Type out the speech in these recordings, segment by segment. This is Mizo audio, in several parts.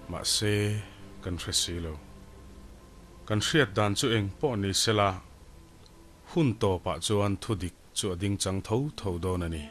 Mahse, kan hre si lo. Kan hriat dan chu eng pawh ni sela, hun tawpah chuan thudik chu a ding chang tho tho dawn a ni.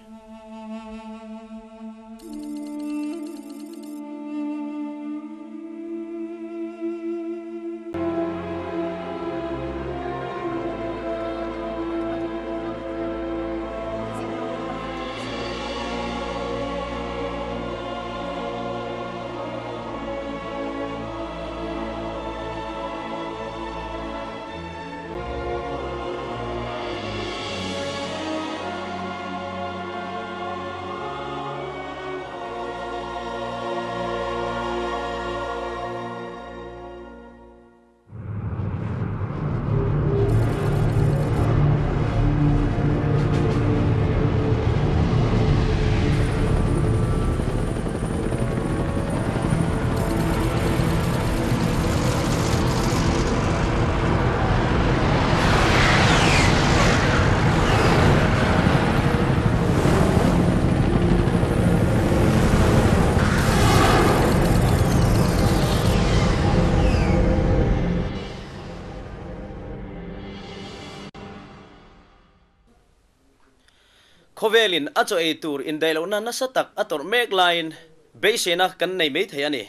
Khawvelin a chaw ei tur indaihlohna nasa tak a tawrh mek laiin beiseina kan nei mai thei a ni.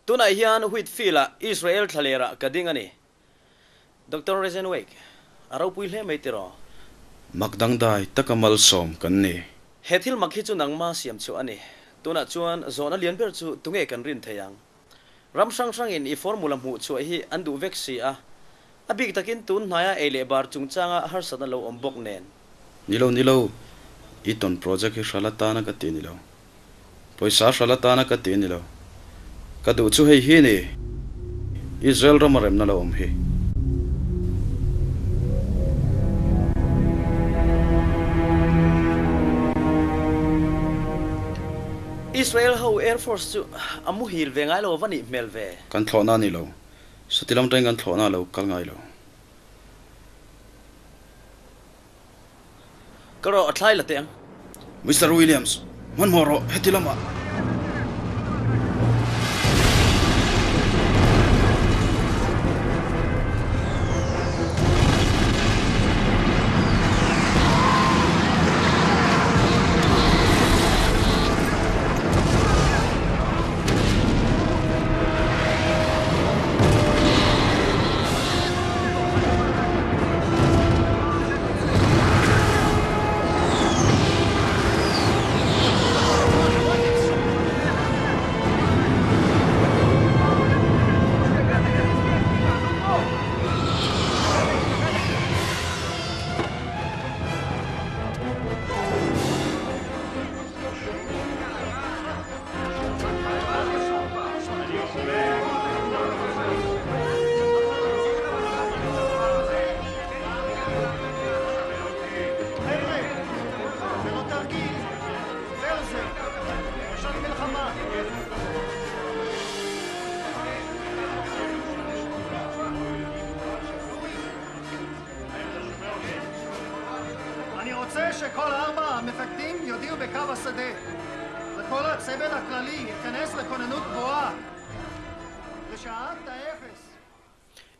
Tunah hian Whitefield-ah Israel thlalerah ka ding a ni. Doctor Rezenwijk, a ropui hle mai tiraw? Mak dangdai taka malsawm kan ni. He thil mak hi chu nangma siam chhuah a ni. Tunah chuan zawhna lian ber chu tunge kan rin thei ang? Ram hrang hrangin i formula hmuh chhuah hi an duh vek si a. A bik takin tun hnaia ei leh bar chungchanga harsatna lo awm bawk nen. Ni lo, ni lo, i tawn project hi hral atana ka ti ni lo. Pawisa hral atana ka ti ni lo. Ka duh chu hei hi ni, Israel rama remna lo awm hi. Israel ho Air Force chu a muhil ve ngai lo va nih hmel ve. Kan thlawhna a ni lo. Sati lam tangin kan thlawhna a lo kal ngai lo. Ka rawh a thlai la teh ang. Mister Williams, hmanhmawh rawh heti lamah.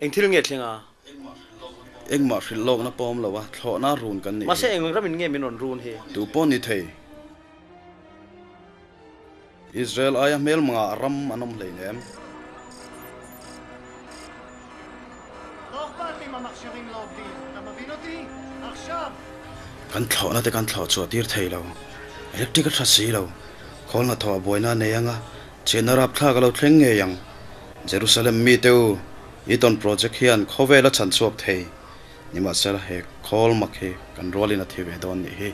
Eng thil nge thleng a? Engmah hrilh lawkna pawh awm lo a, thlawhna run kan nih hi. Mahse eng ramin nge min rawn run hi? Tu pawh ni thei. Israel aia hmelmangah ram an awm hleinem. Kan thlawhna te kan thlawh chhuah tir thei lo. Electric a tha si lo. Khawl hnathawh a buaina a nei anga, chenna rapthlak a lo thleng ngei ang. Jerusalem mite u, i tawn project hian khawvel a chhan chhuak thei. Nimahsela he khawl mak hi kan rualin a thi ve dawn nih hi.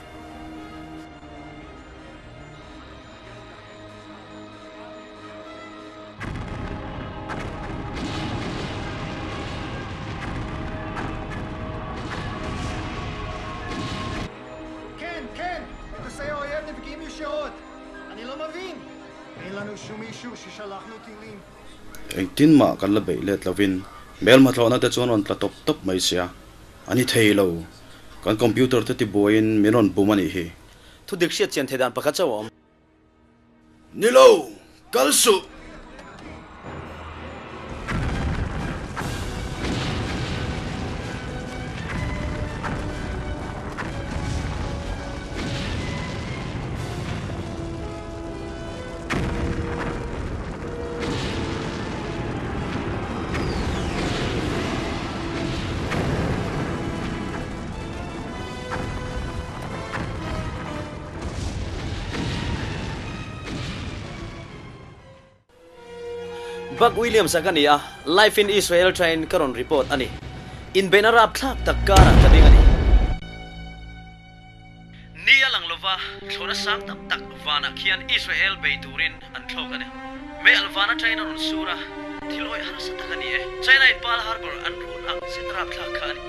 Engtin mah kan la beih let lovin hmelma thlawhna te chuan rawn tla tawp tawp mai sia, a ni thei lo. Kan computer te tibuaiin min rawn bum a nih hi. Thudik hriat chian thei dan pakhat chauh a awm. Ni lo, kal suh! Buck Williams-a ka ni a, Life in Israel train ka rawn report a ni. Inbeihna rapthlak tak karah ka ding a ni. Ni a lang lova, thlawhna sang tam tak vanah khian Israel bei turin an thlawk a ni. Mei alh vana train a rawn sur a, thil awih harsa tak a ni e. China-in Pearl Harbor an run ang zet rapthlak kha a ni.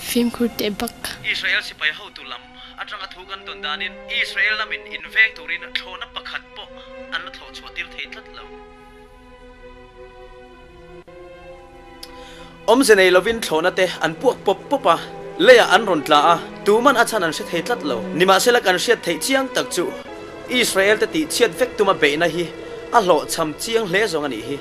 Fimkhur teh bak. Israel sipai hotu lam atanga thu kan tawn danin Israel lamin inveng turin thlawhna pakhat pawh an la thlawh chhuah tir thei tlat lo. Awmze nei lovin thlawhna te an puak pawp pawp a, leiah an rawn tla a, tuman a chhan an hre thei tlat lo. Nimahsela kan hriat theih chiang tak chu Israel te tih chhiat vek tuma beihna hi a hlawhchham chiang hle zawng a nih hi.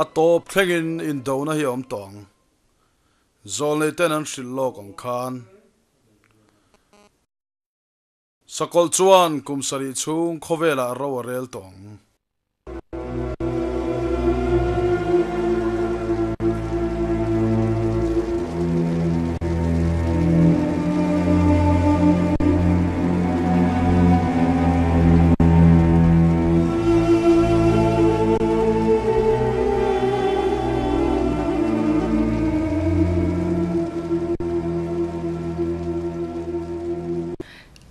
A tawp thlengin indona hi a awm tawh ang. Zawlnei ten an hrilh lawk ang khan. Sakawlh chuan kum sarih chhung khawvelah ro a rel tawh ang.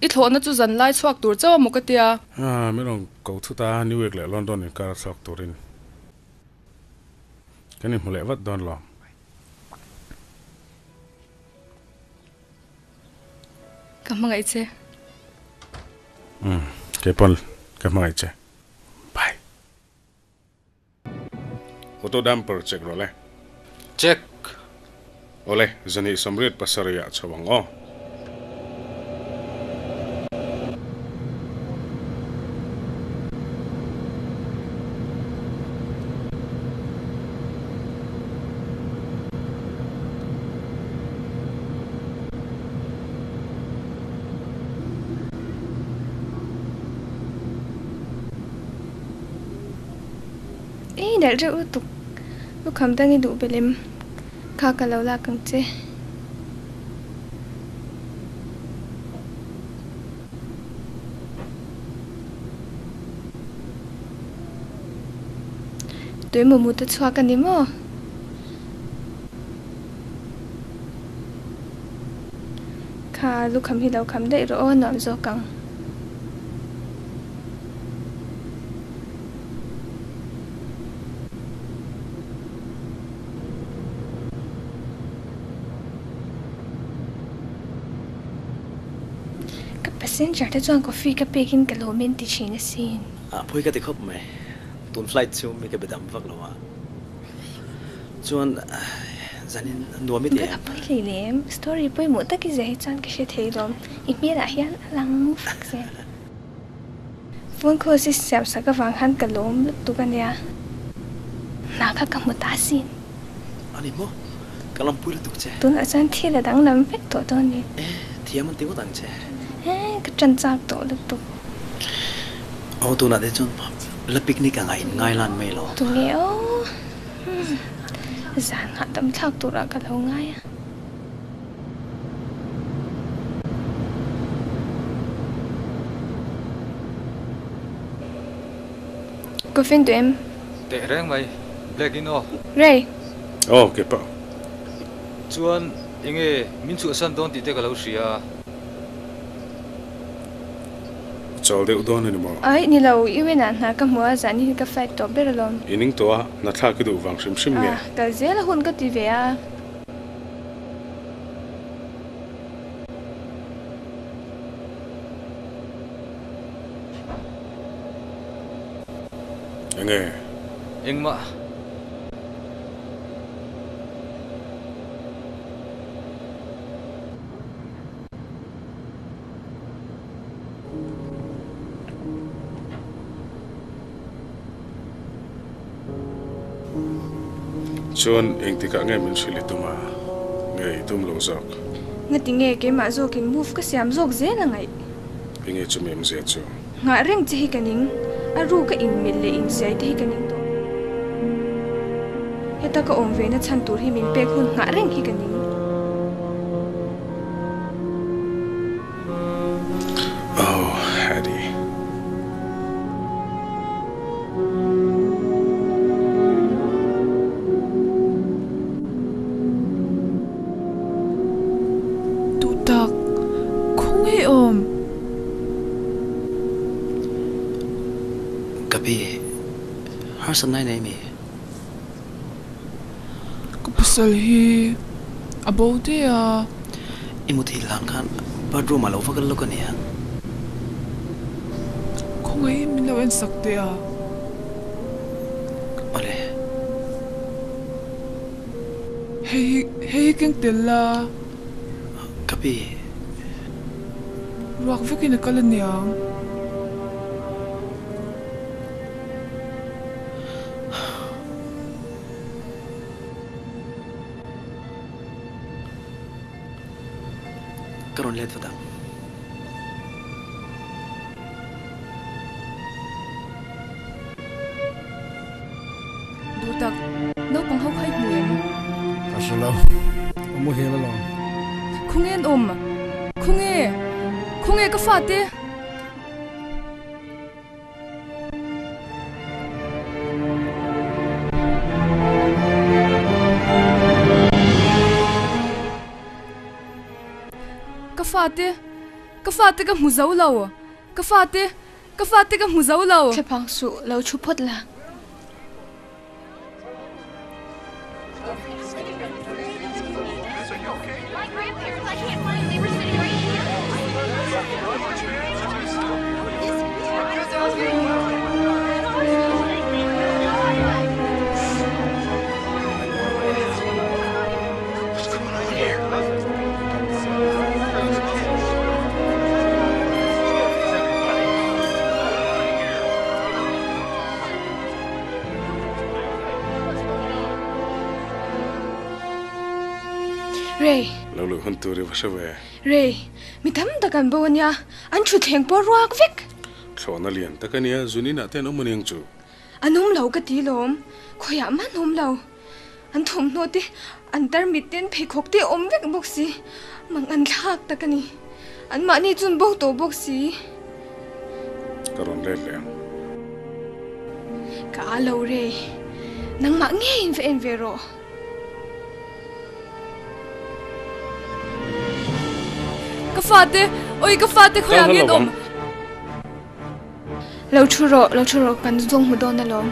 I thlawhna chu zan lai chhuak tur chauh a maw ka tia? Min rawn ko thut a, New York leh London inkar a chhuak turin kan inhmu leh vat dawn lo. Ka hmangaih che. Umm, keipawn ka hmangaih che. Bye. Auto damper check rawh le. Check. Awle, zani 87 ah chho ang aw. Ei nalh reuh lutuk, lukham dang i duh belem kha ka lo lak ang che. Tuemaw mut a chhuak a ni maw? Kha lukham hi lo kham daih rawh aw nuam zawk ang. Ka passenger te chuan coffee ka pek in ka lawm in ti thin asin. A phui ka ti khawp mai. Tun flight chu mi ka be dam vak lo a. Chuan zanin nuam i ti em? Ka pawi hlei lem. Story pawimawh tak i zia hi chuan ka hre thei lawm. I hmelah hian a lang fak zel. Phone call si siam sak avang khan ka lawm lutuk a nia. Hna kha ka hmu ta asin. A ni maw? Ka lawmpui lutuk che. Tunah chuan thil a danglam vek tawh dawn ni. E, thiam an ti ngawt ang che. E, ka ṭan chak tawh lutuk. Aw, tunah te chuan la picnic anga in ngai lan mai lo. Tunge aw? Zan hahdam thlak turah ka lo ngai a. Coffin duh em? Teh reng mai, Black in aw. Ray! Aw, ke pah. Chuan enge min chhuahsan dawn tih te ka lo hria. I chawl deuh dawn a ni maw? Aih, ni lo, UN ah hna ka hmu a, zan hi ka flight tawh ber alawm. I ning tawh a, hna thlak i duh vang hrim hrim nge? Ah, kal zel a hun ka ti ve a. Enge? Engmah. Chuan engtikah nge min hrilh i tum a? Nge i tum lo zawk? Ngati nge keimah zawkin move ka siam zawk zel a ngaih? Enge chumi awmzia chu? Nghah reng che hi ka ning, a ru ka inmilh leh insiai te hi ka ning tawh. Heta ka awm ve na chhan tur hi min pek hun nghah reng hi ka ning. Ka pi, harsatna i nei mi? Ka pasal hi a bo daih a. I muthilh hlan khan bathroom ah lo va kal lawk a nia. Khawngaihin min lo en sak teh a. Awle. Hei hi, hei hi keng tel la. Ka pi. Ruak vekin a kal a niang. Ka rawn let vat ang. Duh tak, naupang ho kha i hmu em? Ka hre lo, a muhil alawm. Khawnge an awm? Khawnge? Khawnge ka fate? Ka fate, ka fate ka hmu zo lo, ka fate, ka fate ka hmu zo lo. Thlaphang suh, lo thu phawt la. Ray. Lo luh hun tur i va hre ve. Ray, mi tam tak an bo ania, an thutthleng pawh ruak vek. Thlawhna lian tak ania, zun inah te an awm aniang chu. An awm lo ka ti lawm, khawiah mah an awm lo. An thawmhnaw te, an tarmit te, an pheikhawk te a awm vek bawk si. Mang an thlak tak a ni. Anmahni chu an bo tawh bawk si. Ka rawn let leh ang. Ka a lo rei. Nangmah ngeiin va en ve rawh. Ka fate, awi ka fate khawiah nge an awm? Lo thu rawh, lo thu rawh, kan zawng hmu dawn alawm.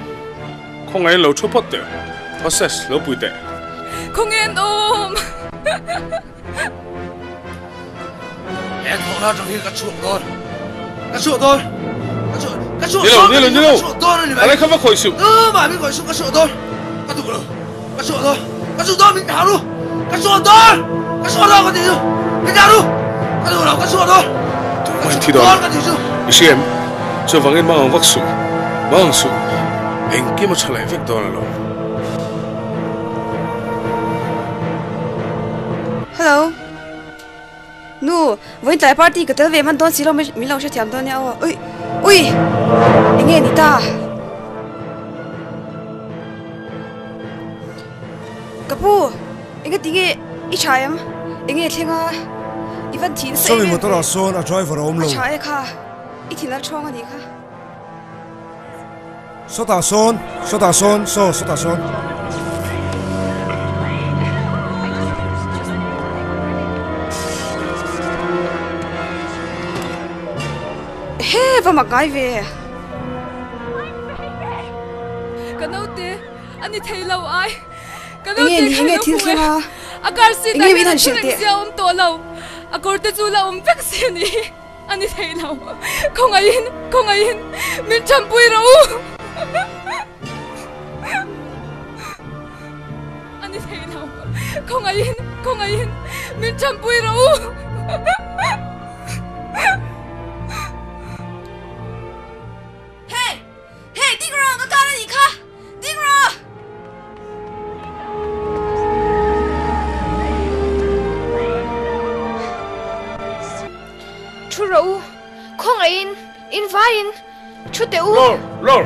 Khawngaih lo thu phawt teh, Hoses, lo pui teh. Khawngaih an awm. He thawhna atang hian ka chhuak dawn, ka chhuak dawn, ka chhuak, ka chhuak Nilo, dawn, nilo, nilo, ka chhuak dawn a ni mai. Alai kha va khawih suh. Tumah min khawih suh, ka chhuak dawn, ka duh lo, ka chhuak dawn, ka chhuak dawn, min thah ru, ka chhuak dawn, ka chhuak dawn ka tih chu, min thah ru, ka duh lo, ka chhuak dawn. Tumah in thi dawn lo, i hria em? Chuvangin mang ang vak suh, mang ang suh, engkim a tha leh vek dawn alawm. Hello. Nu, vawiin tlai party ka tel ve hman dawn si lo min lo hrethiam dawn nia aw. Ui! Ui! Enge ni ta? Ka pu, enge tinge i tha em? Enge thleng a? I van thin sa em Sawmi em motor ah sawn a driver a awm lo. A tha e kha, i thin a thawng a nih kha. Sawtah sawn, sawtah sawn, saw sawtah sawn. He va mak ngai ve. Ka naute a ni thei lo ai. Ka naute Enge ni, kha enge i lo thil hmu e. thleng a? A car seat ah Enge min hian han a thu hrilh reng teh. sia a awm tawh lo. A kawr te chu la awm vek si a ni. A ni thei lo. Khawngaihin, khawngaihin min thampui rawh u. A ni thei lo. Khawngaihin, khawngaihin min thampui rawh u. Hey! Hey! Ding rawh! Ka kar a nih kha! Ding rawh! Thu rawh u, khawngaihin, in vaiin, thu teh u. Lor, Lor,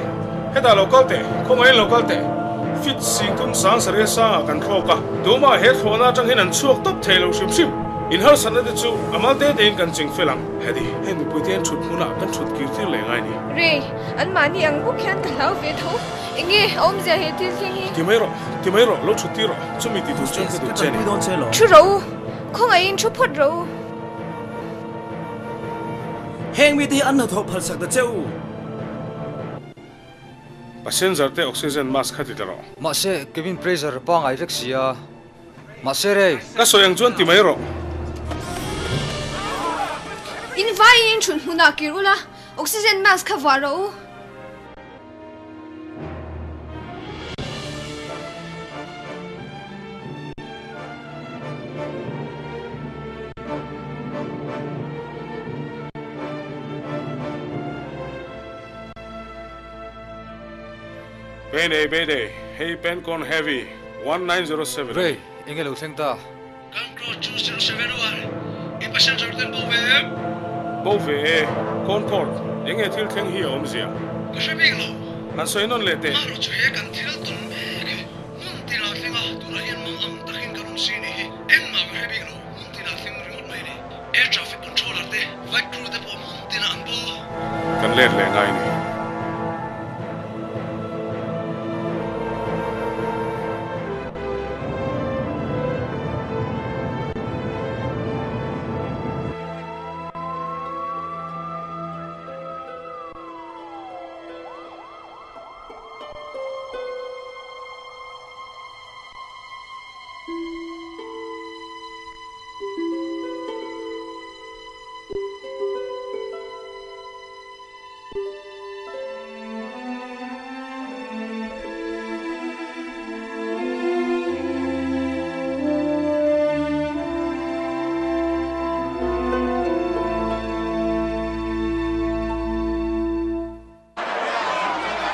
hetah lo kal teh, khawngaihin lo kal teh. Fit singthum sang saril sangah kan thlawk a, tumah he thlawhna atang hian an chhuak tawp thei lo hrim hrim. In harsatna te chu a mal te tein kan ching fel ang. Heti, heng mipui te hian thut hmunah kan thut kir tir leh ngai ni. Rei, anmahni ang bawk hian ka hlau ve tho. Enge a awmzia he thil thleng hi? Ti mai rawh, ti mai rawh, lo thut tir rawh, chumi ti tur chuan ka duh che ni. Thu rawh u, khawngaihin thu phawt rawh u. Heng mite hi an hnathawh phalsak ta che u. Passenger te oxygen mask kha ti ta rawh. Mahse, cabin pressure pangai vek si a. Mahse rei. Ka sawi ang chuan ti mai rawh. In vaiin in thut hmunah kir ula, oxygen mask kha vuah rawh u. Mayday, Mayday, hei Pencon Heavy 1907 a ni. Ray, enge lo thleng ta? Kan cross 2071, i passenger ten bo ve em? Bo ve e, Concord, enge thil thleng hi a awmzia? Ka hre bik lo. Han sawi nawn leh teh. Hmanraw chu he kan thil tawn mek hi hmun tinah thleng a, tunah hian mang ang takin kan awm si ni hi. Engmah ka hre bik lo, hmun tinah thleng ringawt mai ni. Air traffic controller te, flight crew te pawh hmun tinah an bo. Kan let leh ngai ni.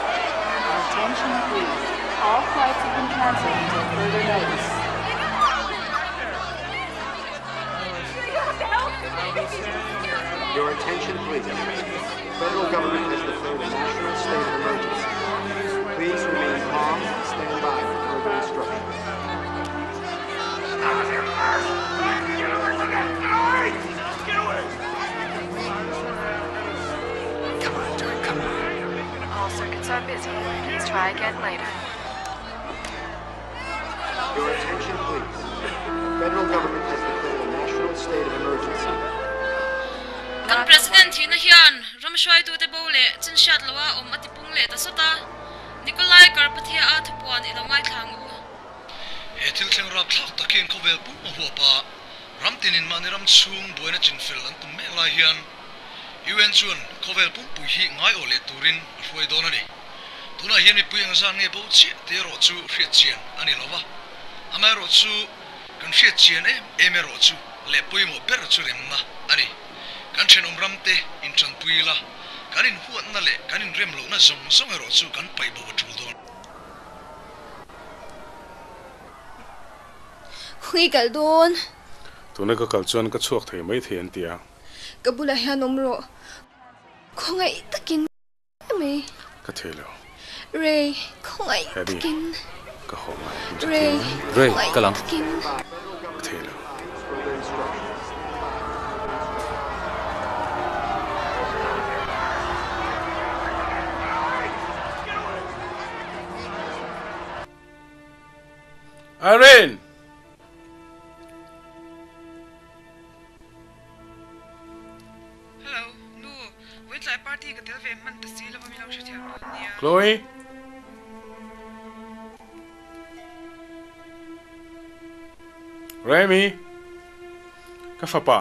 Attention please. All flights have been cancelled until further notice. Your attention please. The federal government has declared a national state of emergency. Please remain calm and stand by for further instructions. Come on, Dirk, come on. All circuits are busy. Please try again later. Your attention please. The federal government has declared a national state of emergency. Kan President thihna hian ram hruaitute bo leh chin hriat loha awm a ti pung leh ta sawt a, Nikolai Karpathia-a thupuan i lo ngaithla ang u. He thil thleng rapthlak takin khawvel pum a huap a, ram tinin mahni ram chhung buaina chinfel an tum mek lai hian UN chuan khawvel pumpui hi ngaiawh leh turin a hruai dawn a ni. Tunah hian mipui eng zan nge bo chiah tih erawh chu hriat chian a ni lo va, amaherawh chu kan hriat chian em em erawh chu leh pawimawh ber chu remna a ni. Kan thenawm ramte intanpui ila, kan inhuatna leh kan inrem lohna zawng zawng erawh chu kan paih bo a tul dawn. Khawnge kal dawn? Tuna ka kal chuan ka chhuak thei mai thei an ti a. Ka bulah hian awm rawh. Khawngaih takin mai. Ka thei lo. Ray, khawngaih Abby, takin. ka haw ngai. Min hre Ray, thei mai. Ray, khawngaih ka lang. takin. Ka thei lo. Irene! Hello, nu, vawitlai party ka tel ve hman ta si lova min lo hrethiam dawn nia. Chloe? Remy? Ka fapa.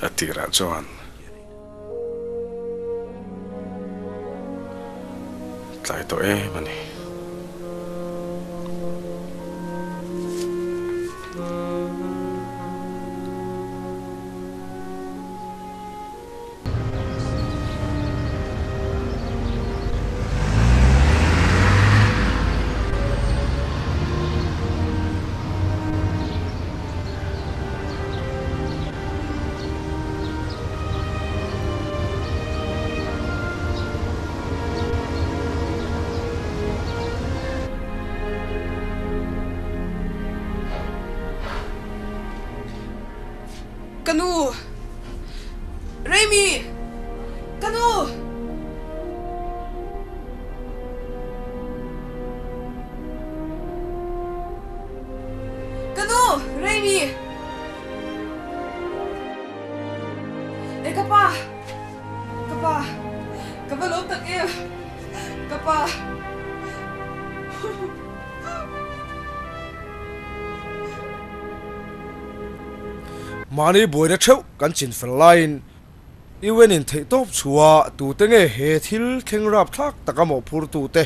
A tirah chuan tlai tawh em a ni. Ka nu! Remi! Ka nu! Ka nu! Remi! E ka pa! Ka pa! Ka va lawm tak em! Ka pa! Mahni buaina theuh kan chin fel laiin UN in theihtawp chhuah tute nge he thil thleng rapthlak taka mawhphurtute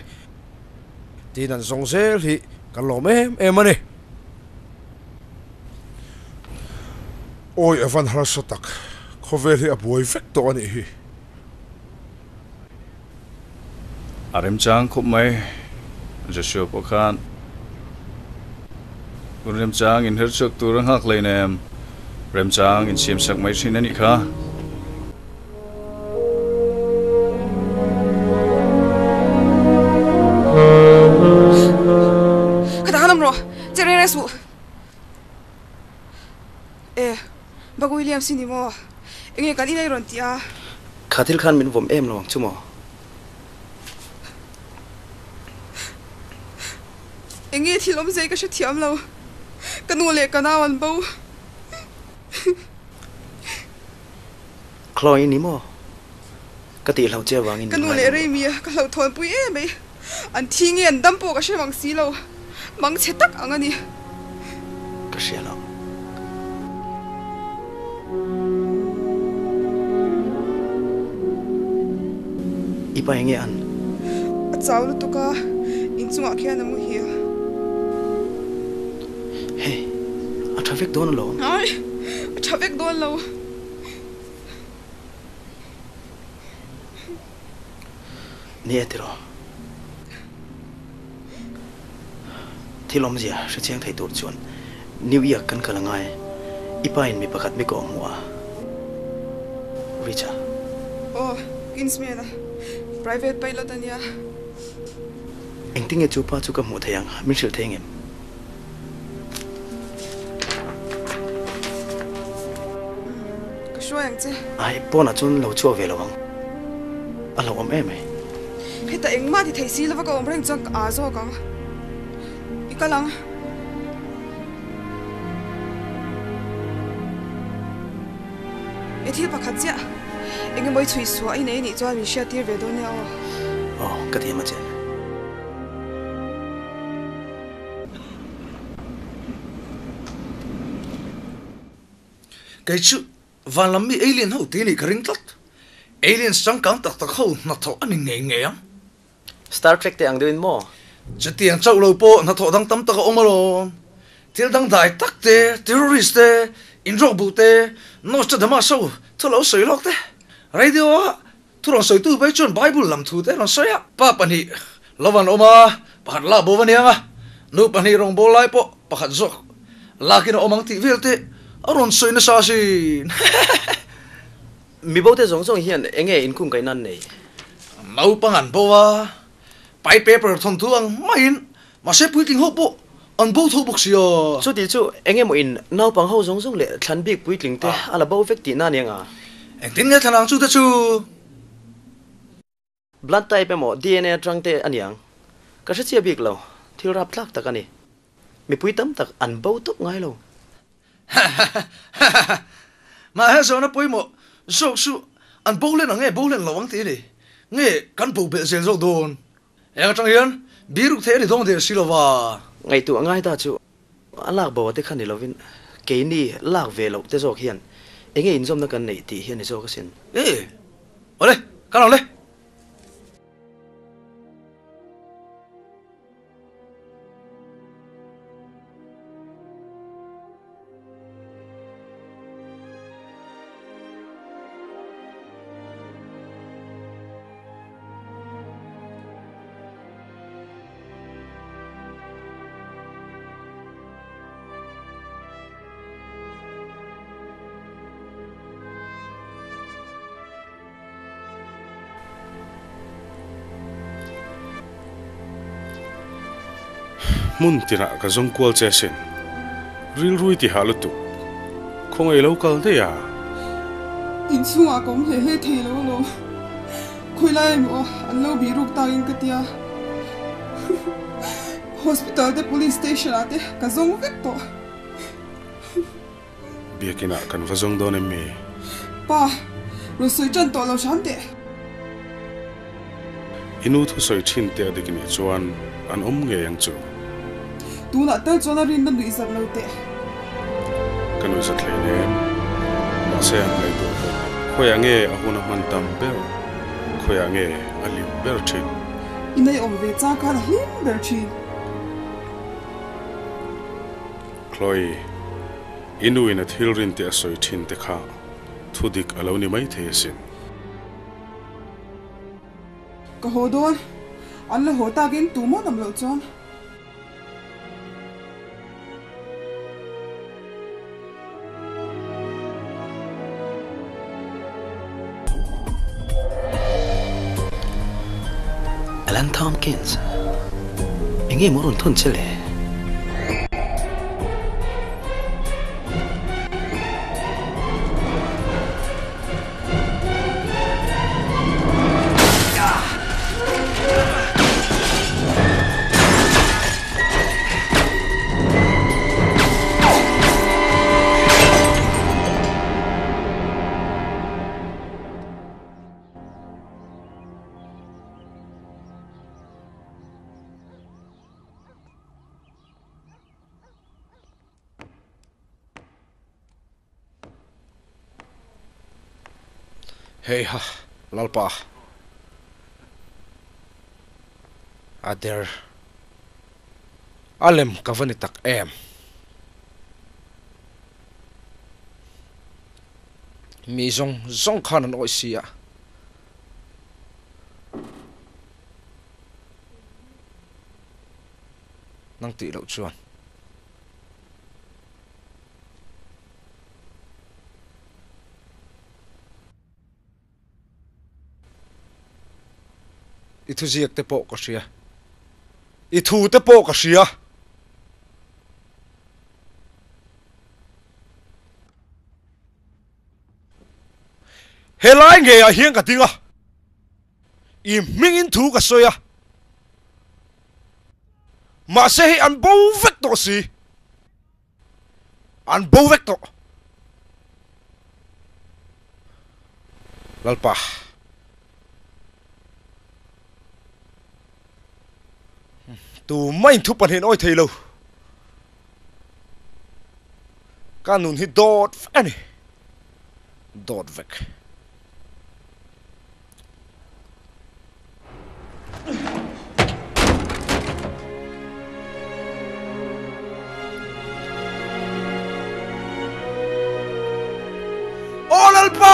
tiin an zawng zel hi kan lawm em em a ni. Awi a van harsa tak, khawvel hi a buai vek tawh a nih hi. A remchang khawp mai, Joshua pawh khan hun remchang inher chhuak tur a nghak hlein em, remchang insiamsak mai thin a nih kha. Ka ta han awm rawh, che reng reng suh. E, Bug Williams i ni maw? Enge kan inei rawn ti a? Kha thil khan min vawm em lo ang chu maw? Enge thil awm zei ka hre thiam lo. Ka nu leh ka nau an bo. Chloe i ni maw? Ka tihlo che avangin Ka nu leh Remi ka hlauhthawnpui em mai. An thi nge an dam pawh ka hre mang si lo. Mang chhe tak ang a ni. Ka hria lo. I pa enge an? A chau lutuk a, inchungah khian a muhil. Hey, a tha vek dawn alawm. Ai, a tha vek dawn lo. Ni e tiraw. Thil awmzia hre chiang thei tur chuan New York kan kal angai. I pa in mi pakhat mi ka awm hmuh a. Richa. Aw, Kingsman a private pilot a nia. Engtinge chu pa chu ka hmuh thei ang? Min hrilh thei ngem? Ka hruai ang che. Ai, pawnah chuan lo chhuak ve lo ang. A lo awm em ai. Heta engmah ti thei si lova ka awm reng chuan ka aa zawk ang. I kal ang. I thil pakhat chiah. Engemaw i chhui suah i nei anih chuan min hriattir ve dawn nia aw. Aw, ka ti em a che. Kei chu van lam mi alien ho tih anih ka ring tlat. Aliens changkang tak tak ho hnathawh a ni ngei ngei ang. Star Trek te ang deuhin maw? Chutiang chauh lo pawh hnathawh dang tam tak a awm alawm. Thil dangdai tak te, terrorist te, inrawk buh te, Nostradamus ho thu lo sawi lawk te, radio a Thu rawn sawitu phei chuan Bible lam thu te rawn sawi a. Pa pahnih lo an awm a, pakhat lak bo va niang a, nu pahnih rawngbâwl lai pawh pakhat zawk lakin a awm ang tih vel te a rawn sawi nasa asin. Mibo te zawng zawng hian eng nge inkungkaihna an nei? Naupang an bo a, pai paper thawnthu ang maiin mahse puitling ho pawh an bo tho bawk si a. Chuti chu eng emaw in naupang ho zawng zawng leh thlan bik puitling te a la bo vek tihna aniang a. Engtin nge thlan ang chu te chu? Blood type emaw DNA atang te aniang. Ka hre chiah bik lo, thil rap tlak tak a ni. Mipui tam tak an bo tawp ngai lo. Mahse zawhna pawimawh zawk chu an bo hlen ang nge bo hlen lo ang tih a ni. Nge kan bo belh zel zawk dawn? Eng atang hian biruk theih a ni dawng der si lova. Ngaihtuah ngai ta chu a lak bo a te kha ni lovin keini lak ve loh te zawk hian Enge inzawmna kan neih tih hi a ni zawk asin. E! Awle, kal ang le! Hmun tinah ka zawng kual che asin. Rilrui ti hah lutuk. Khawngaih lo kal daih a. Inchhungah ka awm hle hle thei lo alawm. Khawilai emaw an lo bih ruk takin ka tia. Hospital te police station ah te ka zawng vek tawh. Biakinah kan va zawng dawn em mi? Pa, rawn sawi tan tawh lo hram teh. I nu thusawi thin te a dik nih chuan an awm ngei ang chu. Tunah tal chuan a rinna nuih zat lo teh. Ka nuih zat hlei nem. Mahse an ngaihtuah ve teh. Khawiah nge a hun a hman tam ber? Khawiah nge a hlim ber thin? I nei awm ve chang khan a hlim ber thin. Chloe, i nu in a thil rin te a sawi thin te kha thu dik a lo ni mai thei asin. Ka haw dawn, an la haw takin tu maw nam loh chuan. Alan Tompkins, enge maw rawn thawn che le? Heiha, Lalpa. A der. A lem ka va ni tak em. Mi zawng zawng khan an awih si a. Nang tih loh chuan. I thuziak te pawh ka hria. I thu te pawh ka hria. Helai ngeiah hian ka ding a, i hmingin thu ka sawi a, mahse hei an bo vek tawh si, an bo vek tawh. Lalpa. Tumah in thu pahnih an awi thei lo. Ka nun hi dawt vek a ni. Dawt vek. Aw Lalpa!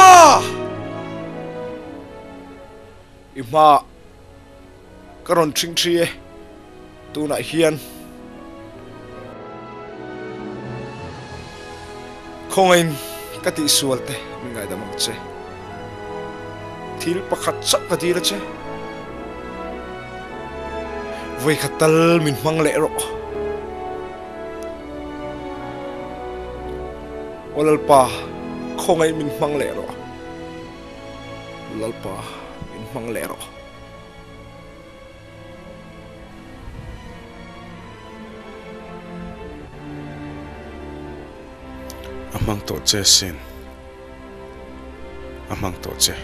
I hma ka rawn ṭhing ṭhi e, tunah hian khawngaiin ka tihsual te min ngaidam ang che. Thil pakhat chauh ka dil a che. Vawikhat tal min hmang leh rawh. Aw Lalpa, khawngaiin min hmang leh rawh. Lalpa, min hmang leh rawh. A hmang tawh che sin. A hmang tawh che.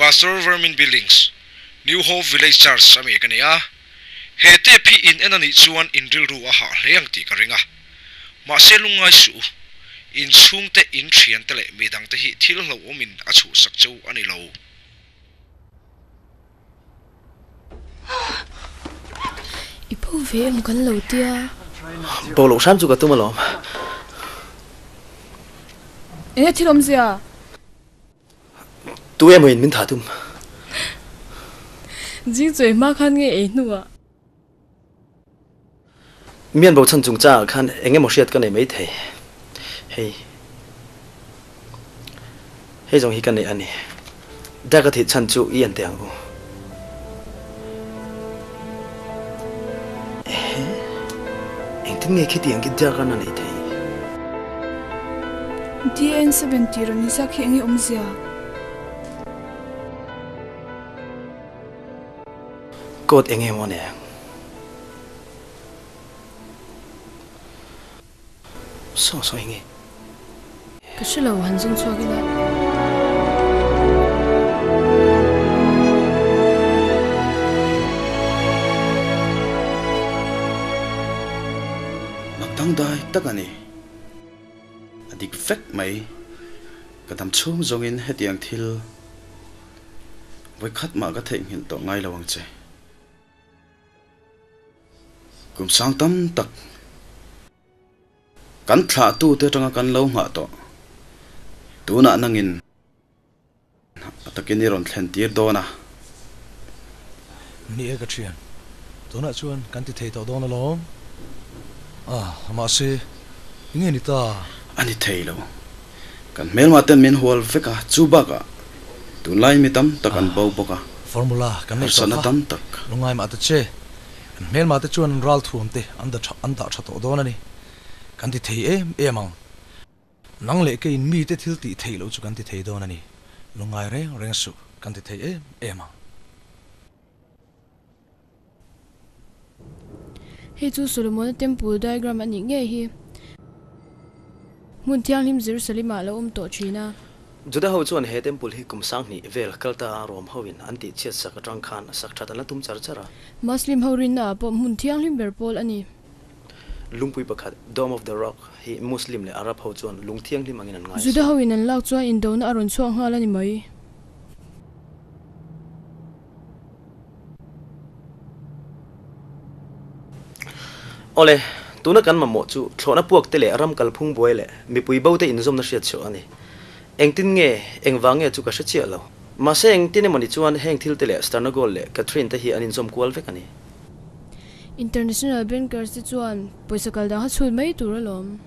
Pastor Vermin Billings, New Hope Village Church ami ka ni a. He tape hi in en a nih chuan in rilru a hah hle ang tih ka ring a. Mahse lungngai suh u, in chhungte, in thiante leh midangte hi thil hlauhawmin a chhuhsak cheu a ni lo. I bo ve em kan lo tia. Bo loh hram chu ka tum alawm. Enge thil awmzia? Tu emaw in min thah tum? Jing chuai hma khan nge ei hnuah? Mian bo chhan chungchangah khan eng emaw hriat ka nei mai thei. Hei. Hei zawng hi ka neih a ni. Dark a thih chhan chu i en teh ang u. Ehe. Engtin nge khiti ang khi Dark an a neih theih? DN7 tih rawn inziak hi enge awmzia? Code enge maw nen? Saw saw enge? Ka hre lo, han zung chhuak ila. Mak dangdai tak a ni. A dik vek mai. Ka dam chhung zawngin hetiang thil vawikhat mah ka theihnghilh tawh ngai lo ang che. Kum sang tam tak kan thlahtute atanga kan lo nghah tawh. Tunah nangin a takin i rawn thlen tir dawn a. Ni e ka thian, tunah chuan kan ti thei tawh dawn alawm. Ah, mahse, enge ni ta? A ni thei lo. Kan hmelma ten min hual vek a, chu bakah tunlai mi tam tak an bo bawk a, Formula kan neih tawh harsatna kha tam tak. Lungngai mah ta che, kan hmelma te chuan an ral thuam te an da an dah tha tawh dawn a ni. Kan ti thei em em ang. Nang leh keiin mite thil tih theih loh chu kan ti thei dawn a ni. Lungngai reng reng suh, kan ti thei em em ang. Hei chu Solomona Temple diagram a nih ngei hi. Hmun thianghlim Jerusalem ah lo awm tawh thin a. Juda ho chuan he temple hi kum sanghnih vel kal ta Rom ho in an tih chhiat sak atang khan sak that an la tum char char a. Muslim ho rinna ah pawh hmun thianghlim ber pawl a ni. Lungpui pakhat, Dome of the Rock, hi Muslim leh Arab ho chuan lung thianghlim angin an ngai a Juda sin. ho in an lak chuan indona a rawn chhuak nghal a ni mai. Awle, tuna kan mamawh chu thlawhna puak te leh ram kalphung buai leh mipui bo te inzawmna hriat chhuah a ni. Engtin nge, engvang nge chu ka hre chiah lo. Mahse engtin emawni chuan heng thil te leh Starnagol leh Catherine te hi an inzawm kual vek a ni. International bankers te chuan pawisa kal dang a chhut mai tur alawm.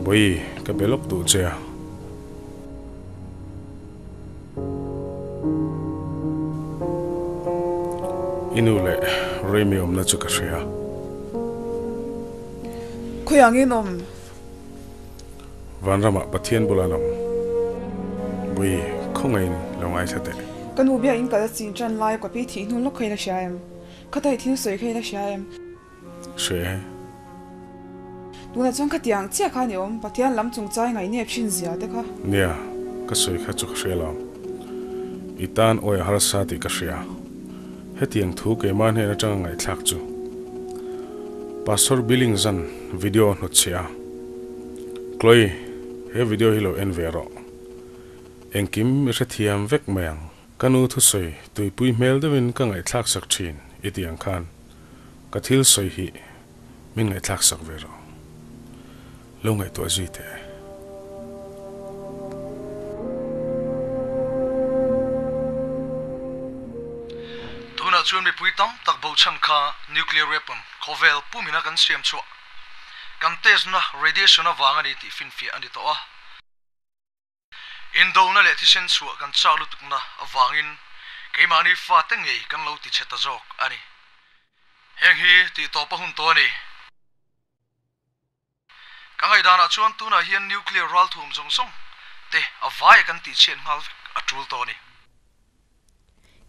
Bawi, ka be lawk duh che a. I nu leh Remi awmna chu ka hria. Khawiah nge in awm? Vanramah Pathian bulah an awm. Bawi, khawngaihin lo ngaithla teh. Ka nu biakin kal a chin tan lai ka pi thih hnu lawk kha i la hria em? Khatai thil sawi kha i la hria em? Hre. Tunah chuan khatiang chiah kha a ni awm, Pathian lam chungchai ngaihnep thin zia te kha. Nia, ka sawi kha chu ka hria lo. I tan awi a harsa tih ka hria. Hetiang thu keimah hnen atanga ngaihthlak chu. Pastor Billing zan video a hnutchhiah a. Chloe, he video hi lo en ve rawh. Engkim i hrethiam vek mai ang. Ka nu thusawi tuipui hmel deuhin ka ngaihthlak sak thin i tih ang khan ka thil sawi hi min ngaihthlak sak ve rawh. Lo ngaihtuah zui teh. Tunah chuan mipui tam tak bo chhan kha nuclear weapon khawvel pumina kan siam chhuah kan test na radiation avang a ni tih finfiah a ni tawh a. Indona leh thisen chhuah kan chak lutukna avangin keimahni fate ngei kan lo tichhe ta zawk a ni. Heng hi tih tawp a hun tawh a ni. Ka ngaihdanah chuan tunah hian nuclear ralthuam zawng zawng te a vaia kan tihchhiat nghal vek a tul tawh a ni.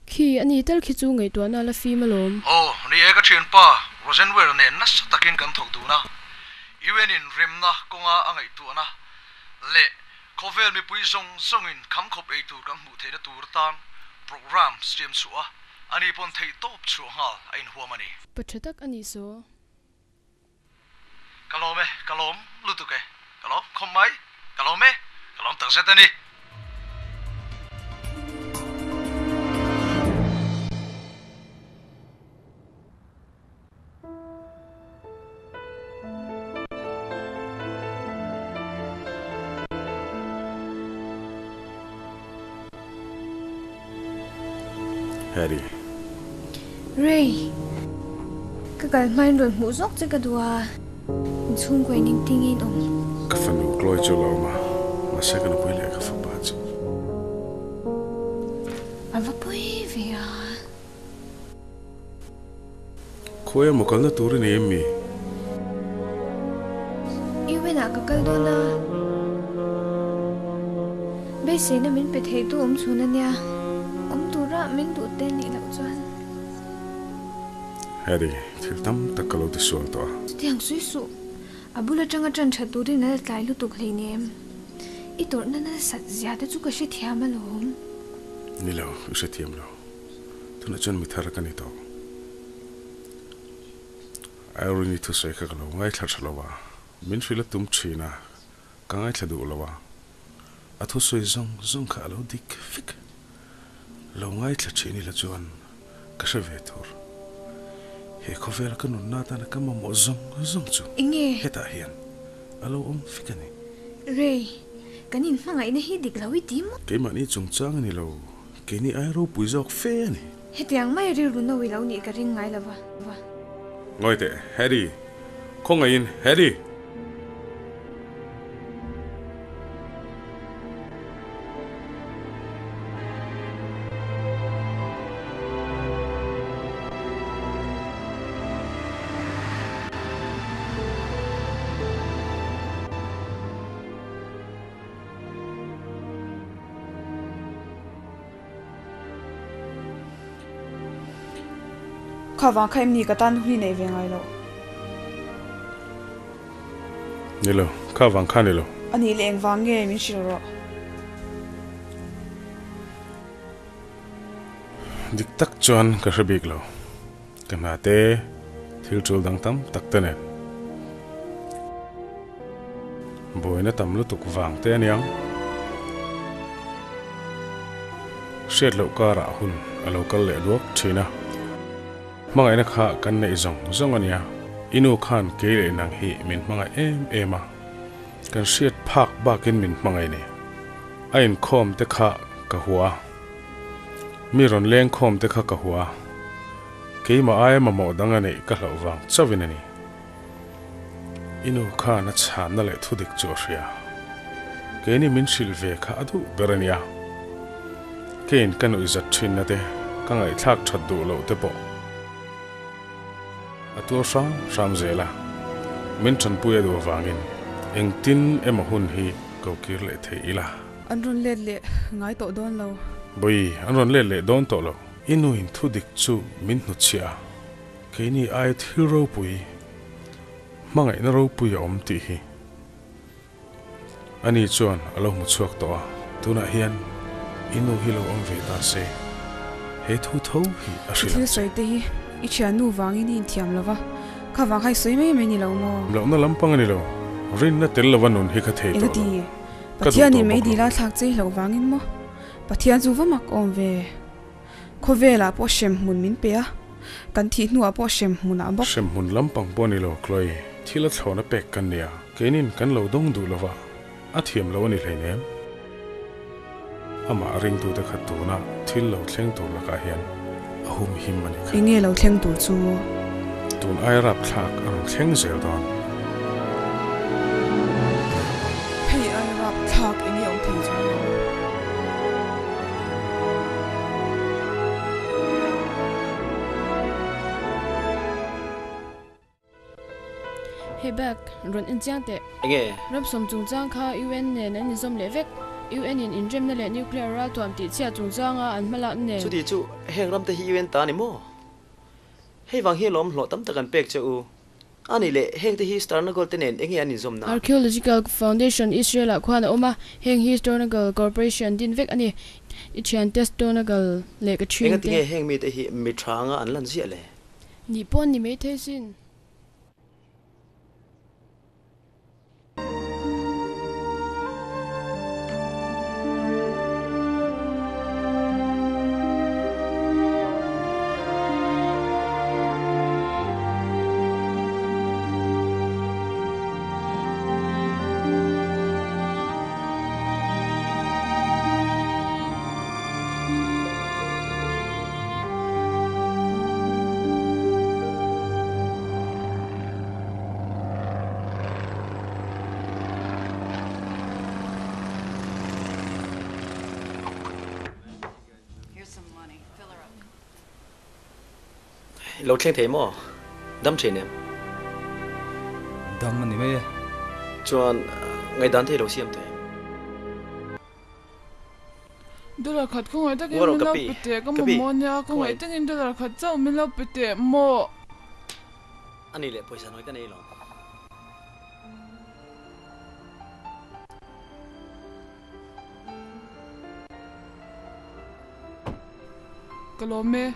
Khi, a ni tal khi chu ngaihtuahna la fim alawm. Aw, ni e ka thianpa, Rosenweir nen nasa takin kan thawk dun a, UN in remna kawnga a ngaihtuahna leh khawvel mipui zawng zawngin khamkhawp ei tur kan hmuh theihna tur atan programme siam chhuah a, ani pawn theih tawp chhuah nghal a inhuam a ni. Pa tha tak a nih saw. Ka lawm e, ka lawm lutuk e, ka lawm khawp mai, ka lawm e, ka lawm takzet a ni. Harry. Ray, ka kal hmain rawn hmuh zawk che ka duh a, inchhungkaw in engtin nge in awm? Ka fanu Chloe chu a lo awm a, mahse ka nupui leh ka fapa chu. A va pawi ve a. Khawi emaw kalna tur i nei em mi? UN ah ka kal dawn a, beiseina min pe thei tu awm chhun a nia, awm tura min duh te nih loh chuan. Harry, thil tam tak ka lo ti sual tawh a. Chutiang sawi suh, a bul atanga tan that turin a la tlai lutuk hleinem. I tawrhna nasat zia te chu ka hrethiam alawm. Ni lo, i hrethiam lo. Tunah chuan mi thar ka ni tawh. Irene-i thusawi kha ka lo ngaithla tha lo a, min hrilh a tum thin a, ka ngaithla duh lo a. A thusawi zawng zawng kha a lo dik vek. Lo ngaithla thin ila chuan ka hre ve tur. He khawvela ka nunna atana ka mamawh zawng zawng chu hetah hian a lo awm vek a ni. Ray, kan inhmangaihna hi dik lo i ti maw? Keimahni chungchang a ni lo. Keini ai ropui zawk fe a ni. Hetiang mai rilru no i lo nih ka ring ngai lova. Ngawi teh, Harry. Khawngaihin, Harry! Kha vang kha em ni ka tan hun i neih ve ngai loh. Ni lo, kha vang kha ni lo. A nih leh engvang nge min hrilh rawh. Dik tak chuan ka hre bik lo. Ka hna te, thil tul dang tam tak te nen. Buaina tam lutuk vang te aniang. Hriat loh karah hun a lo kal leh duak thin a. Hmangaihna kha kan neih zawng zawng ania. I nu khan kei leh nang hi min hmangaih em em a. Kan hriat phak bakin min hmangaih ni. A inkhawm te kha ka hua. Mi rawn leng khawm te kha ka hua. Keimah aia mamawh dang a neih ka hlauh vang chauhin a ni. I nu khan a chhanna leh thudik chu a hria. Keini min hrilh ve kha a duh ber a nia. Keiin ka nuihzat thinna te, ka ngaihthlak that duh loh te pawh a tuar hram hram zel a. Min tanpui a duh avangin engtin emaw hun hi ko kir leh thei ila. An rawn let leh ngai tawh dawn lo. Bawi, an rawn let leh dawn tawh lo. I nuin thudik chu min hnutchhiah a. Keini ai thil ropui, hmangaihna ropui a awm tih hi ani chuan a lo hmu chhuak tawh a. Tunah hian i nu hi lo awm ve ta se, he thu tho hi a I hrilh thil ang che. sawi te hi i thiannu vangin i inthiam lo va, kha vang kha i sawi mai mai ni lo maw? Lohna lampang a ni lo, rinna tel lova nun hi ka thei tawh lo. Engati? Ka duh Pathianin tawh bawk lo. meidila thlak chei hlauh vangin maw? Pathian chu va mak awm ve. Khawvelah pawh hremhmun min pe a, kan thih hnuah pawh hremhmunah bawk. Hremhmun lampang pawh ni lo, Chloe, thil a thlawna pek kan nia, keinin kan lo dawng duh lova, a thiam lo a ni hleinem. Amah ringtute kha tuna thil lo thleng tur lakah hian a hum him a ni kha. Enge lo thleng tur chu? Tun ai rapthlak a rawn thleng zel dawn. Hei ai rapthlak enge awm thei chu? Hey Bak, rawn en chiang teh. Enge? Ramsawm chungchang kha UN nen an inzawm leh vek. UN in inremna leh nuclear raltuam tih chhiat chungchanga an hmalakna nen. Chuti chu heng ramte hi UN ta a ni maw? Hei vang hi alawm hlawh tam tak an pek che u. A nih leh, hengte hi Starnagel te nen enge an inzawmna? Archaeological Foundation Israel-ah khuan a awm a, heng hi Stornagel Corporation din vek a ni. I thiante Stornagel leh ka Enga thiante. tinge heng mite hi mi tha anga an lan ziah le? Nih pawh an ni maithei sin. I lo thleng thei maw? Dam thin em? Dam a ni mai e. Chuan ngaihdan te i lo siam teh. Dollar khat khawngaih takin Ngaw rawh min ka lo pi, pe teh, ka ka pi, mamawh nia, khawngaih khawngaih. takin dollar khat chauh min lo pe teh maw? A nih leh pawisa nawi ka nei lo. Ka lawm e.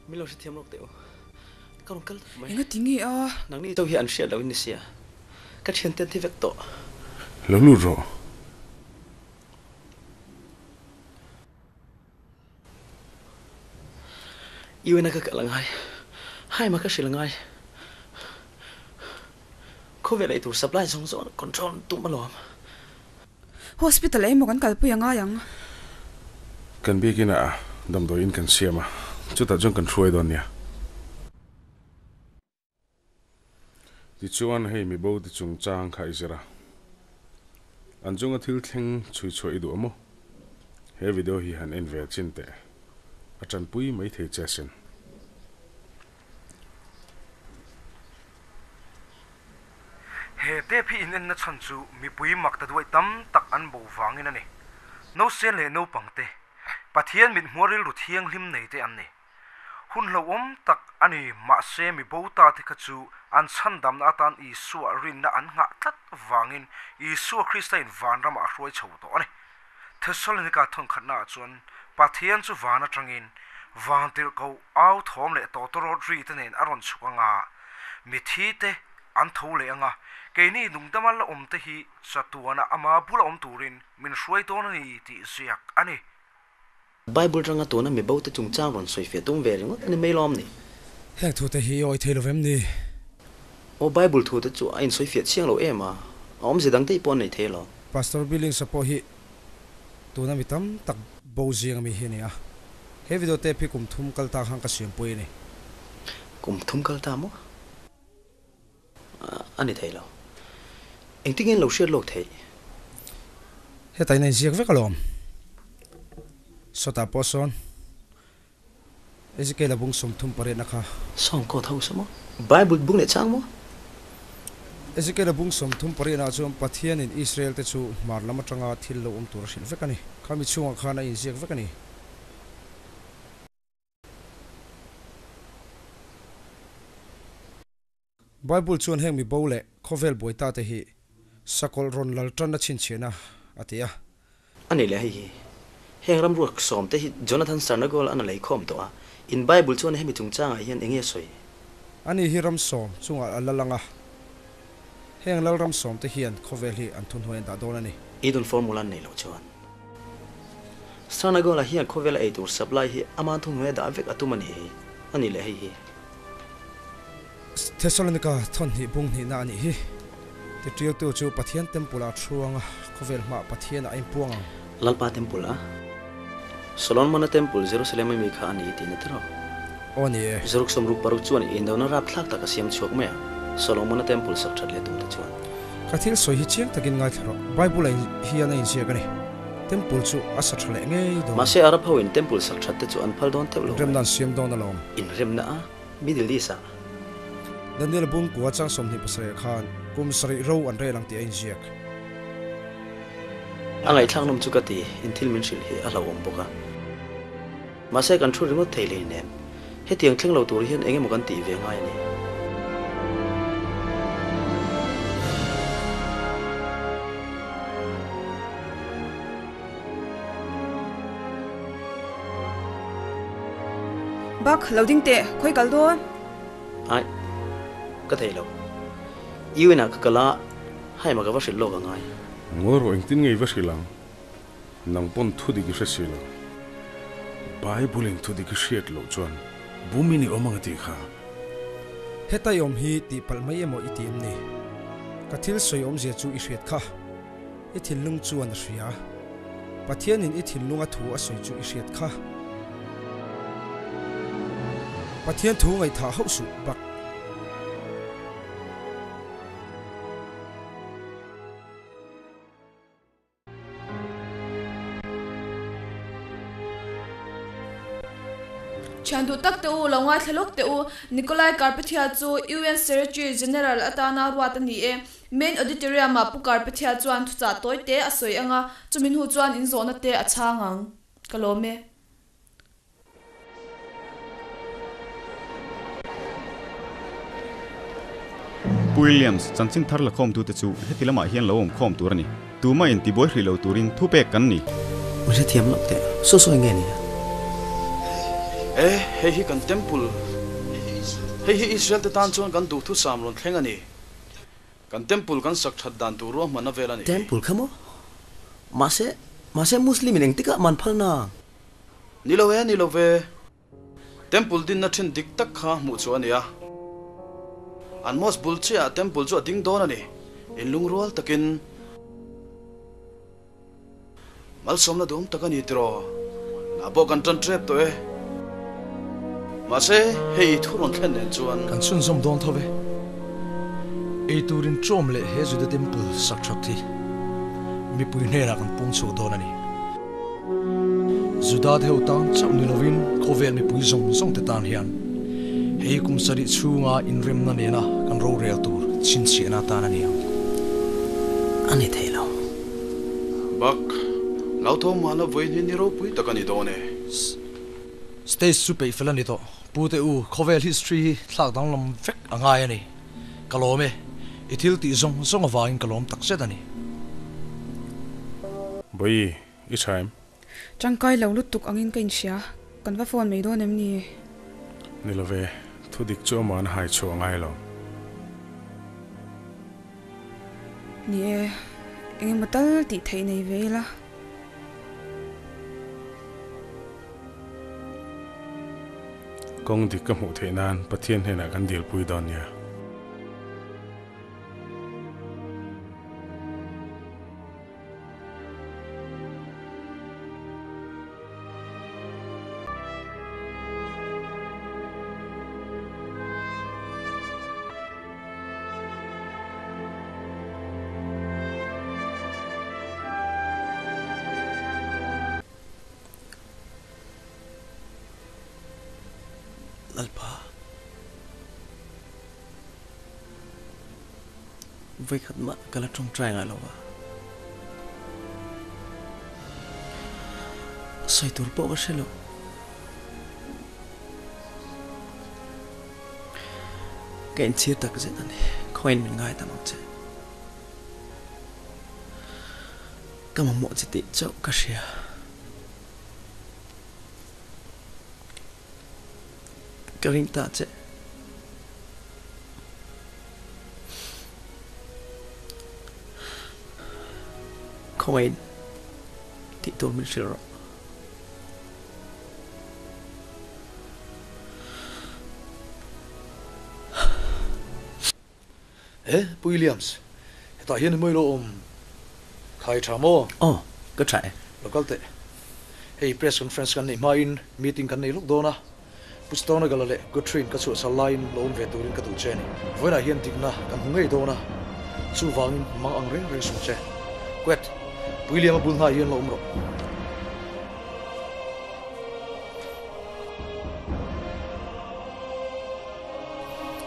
Min lo hrethiam rawk teh u. Ka rawn kal tawp mai. Enga ti nge a? Nangni to hi an hriat loh in ni sia. Ka thiante an thi vek tawh. Lo lut rawh. Iwina ka kal angai. Haima ka hrilh angai. Khawvel ei tur supply zawng zawng control tum alawm. Hospital ah emaw kan kalpui angai ang. Kan biakin ah damdawiin kan siam a, chutah chuan kan hruai dawn nia. Tichuan hei mibo te chungchang kha i zir a, an chunga thil thleng chhui chhuah i duh a maw? He video hi han en ve chin teh, a tanpui mai thei che asin. He tep hi inenna chhan chu mipui mak ta duai tam tak an bo vangin a ni. Nausen leh naupang te, Pathian mithmual rilru thianghlim nei te an ni. Hun hlauhawm tak a ni, mahse mi bo ta te kha chu an chhandamna atan Isua rinna an nghah tlat vangin Isua Krista in vanramah a hruai chho tawh a ni. Thessalonika thawnkhatnaah chuan Pathian chu van atangin vantirhkoh au thawm leh tawtawrawt ri te nen a rawn chhuk anga mithi te an tho leh anga keini nungdama la awm te hi chatuana ama bula awm turin min hruai dawn a ni tih ziak a ni. Bible ranga tuna mi bo te chungchang rawn sawi fiah tum ve ringawt a ni mai lawm ni. Heng thu te hi i awi thei lo vem ni? Aw Bible thu te chu a insawi fiah chiang lo em a, a awmze dang daih pawh an nei thei lo. Pastor Billings a pawh hi tuna mi tam tak bo zing ami hi a ni a, he video tape hi kum thum kal ta khan ka siampui a ni. Kum thum kal ta maw? A ni thei lo. Engtin nge an lo hriat lawk theih? Hetah in a inziak vek alawm. Sawtah pawh sawn Ezekiel a bung 38 na kha. Sawm kawt ho saw maw? Bible bung leh chang maw? Ezekiel a bung 38 ah chuan Pathianin Israel te chu hmar lam atanga thil lo awm tur a hrilh vek a ni. Khami chhungah khan a inziak vek a ni. Bible chuan heng mibo leh khawvel buai ta te hi sakawlh rawn lal tan a chhinchhiahna a ti a. A nih leh hei hi, heng ramruak sawm te hi Jonathan Sarnagol an a lei khawm tawh a, in Bible chuan hemi chungchangah hian enge a sawi? Ani hi ram sawm chungah a lal ang a, heng lal ram sawm te hian khawvel hi an thuhnuai an dah dawn a ni. Eden formula an neih loh chuan. Sarnagola hian khawvela ei tur supply hi ama thunghnuaia dah vek a tum a ni hi a ni leh hei hi. Thessalonika thawnhnih bung hnihna a nih hi. Tiṭialtu chu Pathian Temple ah thu anga khawvel hmaah Pathian ah a inpuang ang. Lalpa Temple a Solomon-a Temple Jerusalem a mi kha a ni tihna tiraw? Aw ni e. Zaruk 66 chuan indona rapthlak tak a siam chhuak mai a, Solomon-a Temple sak that leh tum te chuan. Ka thil sawi hi chiang takin ngaithla rawh, Bible a hian a inziak a ni. Temple chu a sa tha leh ngei dawn. Mahse Arab ho in Temple sak that te chu an phal dawn teuh lo mai. Inremna an siam dawn alawm. Inremna a Middle East ah. Daniel Bungkua chang 27 khan kum sarih ro an rel ang tih a inziak. A ngaihthlak nawm chu ka ti, in thil min hrilh hi a hlauhawm bawk a. Mahse kan thu ringawt thei hlei nen, hetiang thleng lo tur hian eng emaw kan tih ve ngai a ni. Bak, lo ding teh, khawi kal dawn? Aih, ka thei lo. UN ah ka kal a, haima ka va hrilh lawk a ngai. Ngawi rawh, engtin nge i va hrilh ang? Nang pawn thu dik i hre si lo. Bible in thu dik i hriat loh chuan bumin i awm ang a tih kha. Heta i awm hi tih palh mai emaw i ti em ni? Ka thil sawi awmzia chu i hriat kha. I thinlung chuan a hria. Pathianin i thinlunga thu a sawi chu i hriat kha. Pathian thu ngaihthah hauh suh bak. Thian duh tak te u, lo ngaithla lawk teh u, Nikolai Karpathia chu UN Secretary General atana ruat a ni e. Main Auditorium ah Pu Karpathia chuan thuchah tawi te a sawi ang a, chumi hnu chuan inzawhna te a chhang ang. Ka lawm e. Pu Williams, chanchin thar la khawmtute chu heti lamah hian lo awm khawm tur a ni. Tumah in tibuai hrih lo turin thu pek kan ni. Min hrethiam loh teh, saw sawi nge nia? E, hei hi kan temple, hei hi Israel te tan chuan kan duhthusam rawn thleng a ni. Kan temple kan sak that dan tur ruahmanna vel a ni. Temple kha maw? Mahse, mahse Muslim in engtikah man phal na? Ni lo e, ni lo ve. Temple dinna thin dik tak kha hmuh chu a ni a. An mosque bul chiahah temple chu a ding dawn a ni. Inlungrual takin malsawmna duhawm tak a ni tiraw? Nah pawh kan tan tep tawh e. Mahse, hei i thu rawn thlen nen chuan. Kan chhunzawm dawn tho ve. Eitur inṭawm leh he Juda Temple sak that hi mipui hnenah kan pung chhuah dawn a ni. Juda te ho tan chauh ni lovin khawvel mipui zawng zawng te tan hian hei kum sarih chhunga inremna nena kan rorel tur chhinchhiahna atan a ni ang. A ni thei lo. Bak, Lauthawm mahna vawiin hi ni ropui tak a ni dawn e. Stage chu peih fel a ni tawh. Pu te u, khawvel history hi thlak danglam vek a ngai a ni. Ka lawm e. I thil tih zawng zawng avangin ka lawm takzet a ni. Bawi, i tha em? Tangkai lo lutuk angin ka inhria. Kan va phone mai dawn em ni? Ni lo ve, thu dik chu ama'n a hai chhuah ngai lo. Ni e, eng emaw tal tih theih nei ve ila. Kawng dik ka hmuh theih nan Pathian hnenah kan dilpui dawn nia. Lalpa. Vawikhat mah ka la tawngtai ngai lo va. Sawi tur pawh ka hre lo. Ka inchhir tak zet a ni. Khawiin min ngaidam ang che. Ka mamawh che tih chauh ka hria. Ka ring ta che. Khawiin tih tur min hrilh rawh. He, Pu Williams, hetah hian i mawi lo awm khai tha maw? Aw, ka tha e. Lo kal teh. Hei press conference kan neih hmain meeting kan nei lawk dawn a, Pu Stonagala leh Guthrie-in ka chhuahchhal laiin lo awm ve turin ka duh che a ni. Vawiinah hian dikna kan hmu ngei dawn a, chuvangin mang ang reng reng suh che. Quet, Pu William-a bul hnaiah hian lo awm rawh.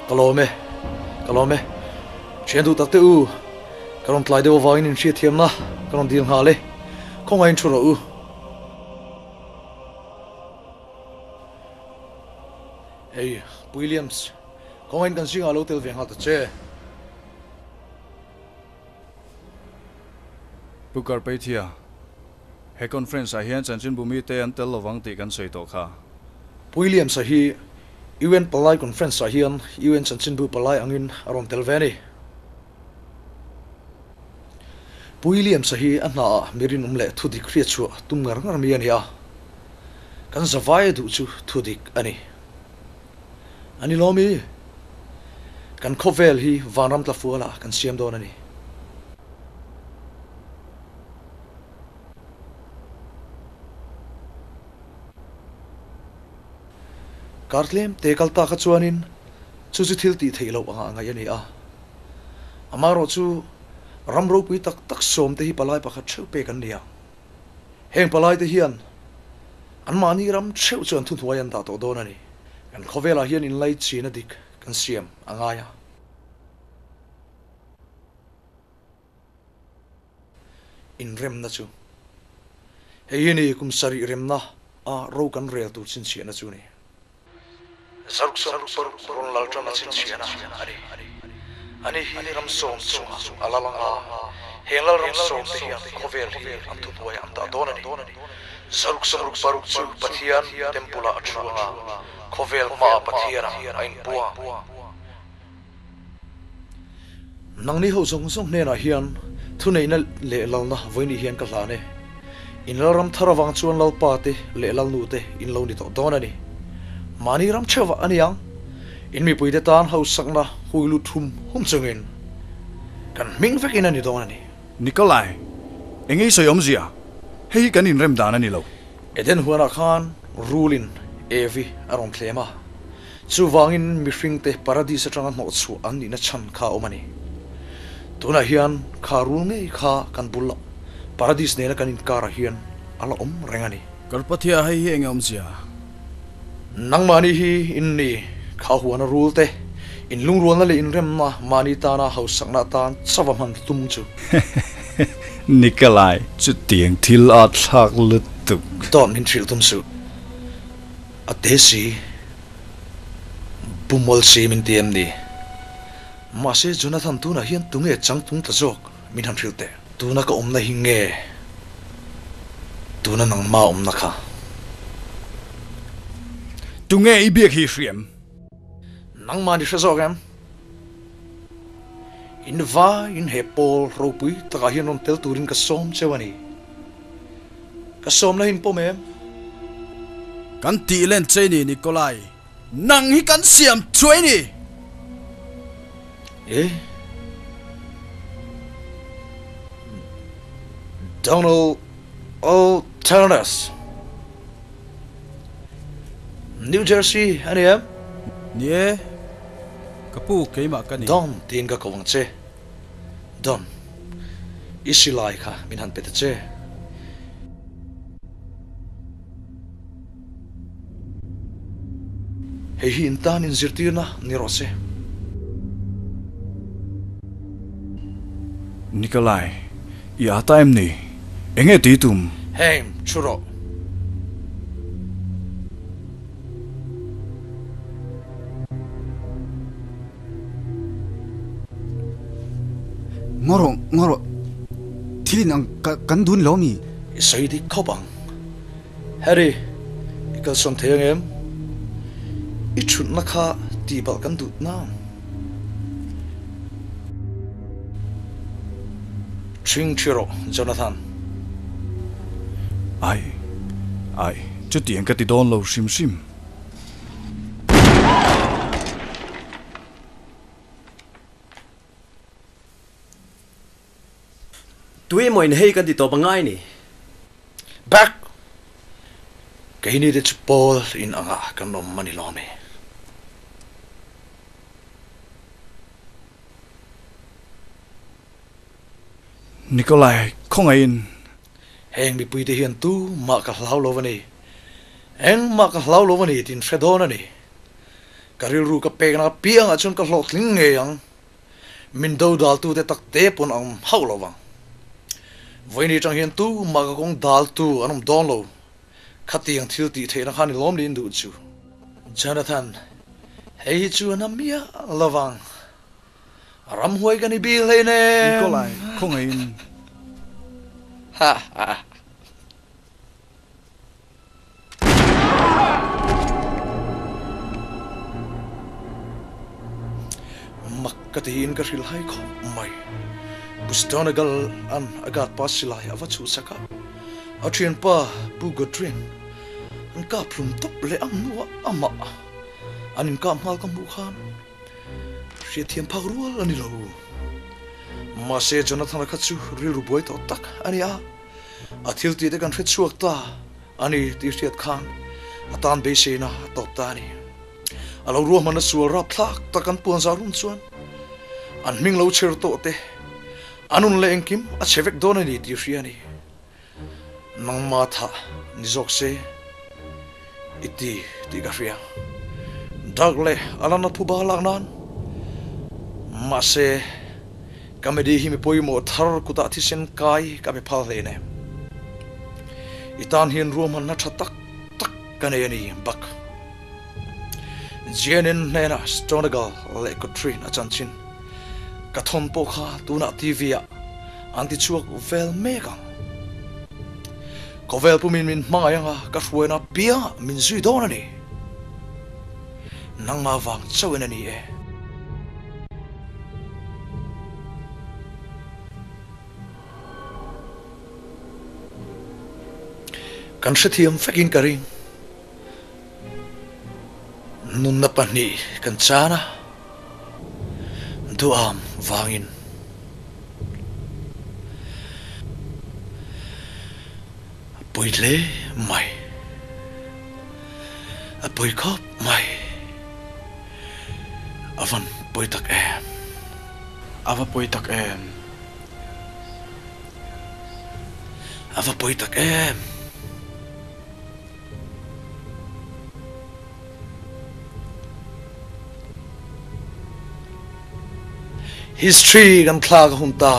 Ka lawm e, ka lawm e. Thian duh tak te u, ka rawn tlai deuh avangin in hriatthiamna ka rawn dil nghal e. Khawngaihin thu rawh u. Hey, Pu Williams, khawngaihin kan zingah lo tel ve nghal ta che. Pu Karpeithia, he conference ah hian chanchinbu mite an tel lovang tih kan sawi tawh kha. Pu Williams-a hi UN Palai Conference ah hian UN chanchinbu palai angin a rawn tel ve a ni. Pu Williams-a hi a hnaah mi rinawm leh thudik hriatchhuah tum ngar ngar mi a ni a, kan zavai duh chu thudik a ni. A ni lawm i, kan khawvel hi vanram tlafualah kan siam dawn a ni. Kar tlem te kal ta kha chuanin chu chu thil tih theih loh angah ngaih a ni a. Amaherawhchu ram ropui tak tak sawm te hi palai pakhat theuh pek an ni a. Heng palai te hian anmahni ram theuh chu an thuhnuai an dah tawh dawn a ni. Kan khawvelah hian inlaichin a dik kan siam a ngai a. Inremna chu hei hi ni kum sarih remna a ro kan rel tur chhinchhiahna chu a ni. Zaruk sawm paruk rawn lal tana chhinchhiahna a ni. Ani hi ram sawm chungah a lal ang a, heng lal ram sawm te hian khawvel hi an thuhnuai an dah dawn a ni. Zaruk sawmruk paruk chu Pathian temple ah a thu ang a, khawvel hmaah Pathian ang a inpuang. Nangni ho zawng zawng hnenah hian thuneihna leh lalna vawinih hian ka hlan e. In lalram thar avang chuan lalpa te leh lalnu te in lo ni tawh dawn a ni. Mahni ram theuh a ni ang. In mipuite tan hausakna hui lut hum hum chungin kan hming vekin a ni dawn a ni. Nikolai, eng ei sawi awmzia? Hei hi kan inrem dan a ni lo. Eden huanah khan rulin Evi a rawn thlem a. Chuvangin mihringte Paradis atanga hnawhchhuah an nihna chhan kha a awm a ni. Tunah hian kha rul ngei kha kan bul loh, Paradis nena kan inkarah hian a la awm reng a ni. Karpathia, hei hi enge awmzia? Nangmahni hi in ni, kha huana rulte, inlungrualna leh inremna mahni tana hausakna atan chauh a hman tum chu. Nikolai, chutiang thil a thlak lutuk. Dawt min hrilh tum suh. A te si, Bumol si min ti em ni? Mahse Jonathan tunah hian tunge changtlung tla zawk min han hrilh teh. Tuna ka awmna hi nge tuna nangma awmna kha? Tunge i biak hi hriam? Nangma ni hre zawk em? In vaiin he pawl ropui takah hian rawn tel turin ka sawm cheu a ni. Ka sawmna hi in pawm em? Kan tih len che ni Nikolai, nang hi kan siam chuai ni! E? Donald O. Turnus, New Jersey a ni em? Ni e, ka pu keimah ka ni. Don tiin ka ko ang che. Don, i silai kha min han pe ta che. Hei hi in tan inzirtirna ni rawh se. Nikolai, i â ta em ni? Enge tih tum? Heng, thu rawh. Ngaw rawh, ngaw rawh. Thil in ang kan dun lo mi? I sawi dik khawp ang. Harry, i kalsawn thei ang em? I thutna kha tihbalh kan duh nang. Ṭhing ṭhi rawh, Jonathan. Ai, ai, chutiang ka ti dawn lo hrim hrim. Tui emaw in hei kan ti tawp a ngai ni. Back! Keini te chu pawl in angah kan awm a ni lawm e. Nikolai, khawngaihin. Heng mipuite hian tu mah ka hlau lo a ni. Engmah ka hlau lo a ni tiin hre dawn a ni. Ka rilru ka pekna apiangah chuan ka hlawhtling ngei ang. Min do daltute tak te pawn a awm hauh lo vang. Vawiin atang hian tu mah ka kawng daltu an awm dawn lo. Khatiang thil tih theihna khan i lawm niin duh chu. Jonathan, hei hi chu a na miah lo vang. Ramhuai ka ni bik hlei nen. Nikolai, khawngaihin. Ha ha. Mak ka tiin ka hrilh hai khawp mai. Pu Stonegal an a guard pa silai a va chhuhsak a, a thianpa Pu Godrin an kap hlum tawp leh ang hnuah amah an inkap nghal ka hmuh khan hriatthiam phak rual a ni lo. Mahse Jonathan-a kha chu rilru buai tawh tak a ni a. A thil tih te kan hre chhuak ta a ni tih hriat khan a tan beiseina a tawp ta a ni. A lo ruahmanna sual rapthlak tak an puan zah run chuan an hming lo chher tawh te, a nun leh engkim a chhe vek dawn a ni tih hria a ni. Nangma thah ni zawk se i ti tih ka hria. Dark leh a lana phuba lak nan mahse Comedy hi mi pawimawh thar kutah thisen kai ka be phal hle ne. I tan hian ruahmanna tha tak tak ka nei a ni, Buck. GNN hnenah Stonegal leh Kotrin a chanchin ka thawn pawh kha tunah TV ah an ti chhuak vel mek ang. Khawvel pumin min hmangaih anga ka hruaina piangah min zui dawn a ni. Nangmah vang chauhin a ni e. Kan hrethiam vekin ka ring. Nunna pahnih kan chan a, duham vangin. A pawi hle mai. A pawi khawp mai. A van pawi tak em. A va pawi tak em. A va pawi tak em. History kan thlak a hun ta.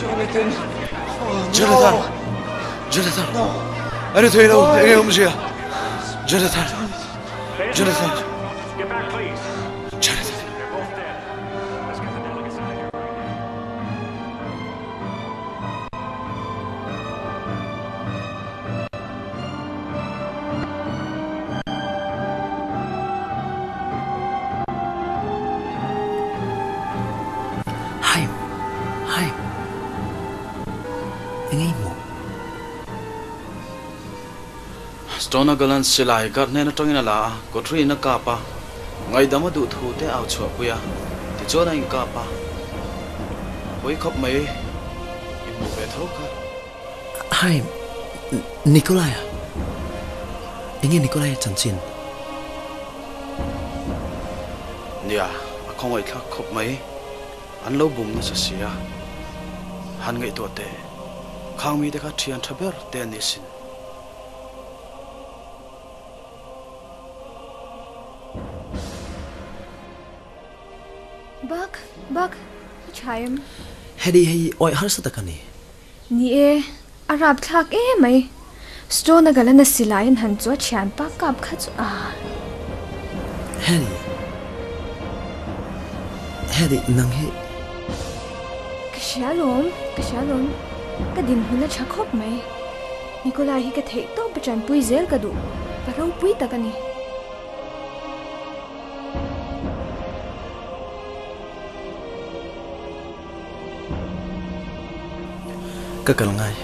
Jonathan! Jonathan! Jonathan! A ni thei lo, enge awmzia? Jonathan! Jonathan! Jonathan! Haim! Haim! Eng ei hmuh? Stonegal-a'n silai guard hnen atangin a la a, kawthriin a kap a, ngaihdam a duh thu te au chhuahpui a, tichuan a inkap a. Pawi khawp mai i hmuh ve tho kha. Hi, Nikolai-a. Enge Nikolai-a chanchin? Nia, a khawngaihthlak khawp mai. An lo bum nasa si a. Han ngaihtuah teh, khang mite kha thian tha ber te an ni sin. Bak, bak, i tha em? Hedi hei awih harsa tak a ni. Ni e, a rapthlak emai. Stone a galana silai an han chu a thianpa kap kha chu a. Hedi, Hedi nang hi. Ka hria lawm, ka hria lawm. Ka dinhmun a tha khawp mai. Nikolai hi ka theih tawp a tanpui zel ka duh. Pa ropui tak a ni. Ka kal ngai.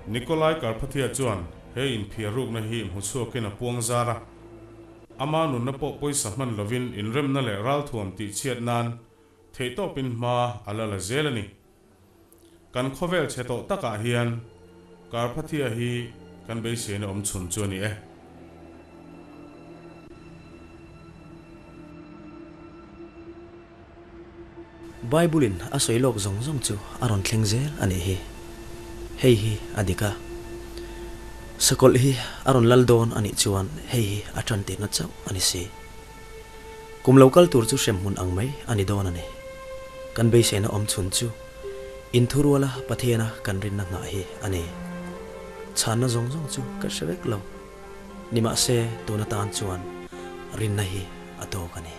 Nikolai Karpathia chuan he inphiar rukna hi hmu chhuakin a puang zar a, ama nunna pawh pawisa hman lovin inremna leh ralthuam tihchhiat nan theihtawpin hma a la la zel a ni. Kan khawvel chhe tawh takah hian Karpathia hi kan beiseina awm chhun chu a ni e. Bible-in a sawi lawk zawng zawng chu a rawn thleng zel a nih hi. Hei hi a dik a. Sakawlh hi a rawn lal dawn a nih chuan hei hi a tan tirna chauh a ni si. Kum lo kal tur chu hremhmun ang mai a ni dawn a ni. Kan beiseina awm chhun chu inthuruala Pathiana kan rinna nghah hi a ni. Chhanna zawng zawng chu ka hre vek lo. Nimahse, tun atan chuan rinna hi a tawk a ni.